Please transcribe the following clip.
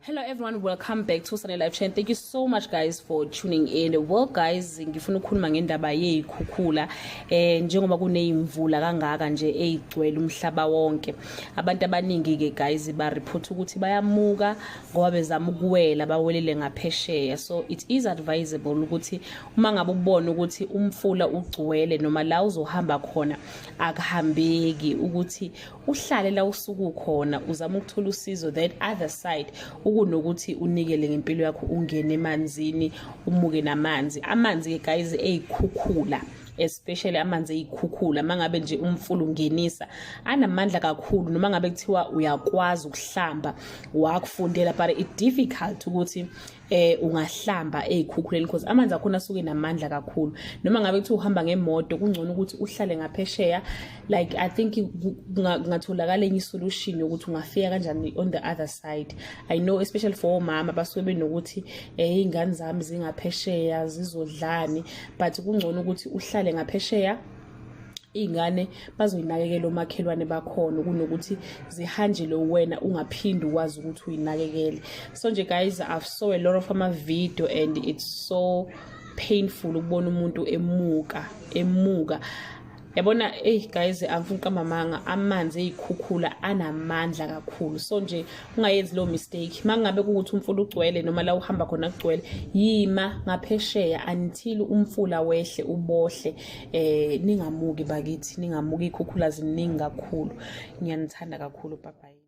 Hello everyone, welcome back to Sunday Live Channel. Thank you so much guys for tuning in. Well guys, ngifuna ukukhuluma ngendaba yezikhukhula njengoba kuneyimvula kangaka nje eyigcwele umhlaba wonke. Abantu abaningi ke guys ba report ukuthi bayamuka ngoba bezama ukuwela bawelele ngaphesheya. So it is advisable ukuthi uma ngabe ubona ukuthi umfula ugcwele noma la uzohamba khona akuhambeki ukuthi uhlale la usuku khona uzama ukuthola usizo that other side ukunokuthi unikele ngempilo yakho ungene emanzini umuke namanzi. Amanzi ke guys eyikhukhula, especially amanzi eyikhukhula, mangabe nje umfula ungenisa anamandla kakhulu. Noma ngabe kuthiwa uyakwazi ukuhlamba, wakufundela, but it difficult ukuthi ungahlamba eyikhukhuleni because amanzi akhona asuke namandla kakhulu. Noma ngabe kuthiwa uhamba ngemoto, kungcono ukuthi uhlale ngaphesheya. Like, I think kungatholakala enye isolution yokuthi ungafika kanjani on the other side. I know, especially for omama basuke benokuthi iy'ngane zami zingaphesheya, zizodlani, but kungcono ukuthi uhlale ngaphesheya, iy'ngane bazoyinakekela omakhelwane bakhona, kunokuthi zihanjelwe wena ungaphinde ukwazi ukuthi uyinakekele. So nje guys, I've saw a lot of ama-video and it's so painful ukubona umuntu emuka emuka, yabona. Hey guys, angifuni uqamba amanga, amanzi eyikhukhula anamandla kakhulu. So nje ungayenzi lo mistake. Mangabe kuwukuthi umfula ugcwele noma la uhamba khona kugcwele, yima ngaphesheya until umfula wehle ubohle. Ningamuki bakithi, ningamuki, ikhukhula ziningi kakhulu. Ngiyanithanda kakhulu, bye bye.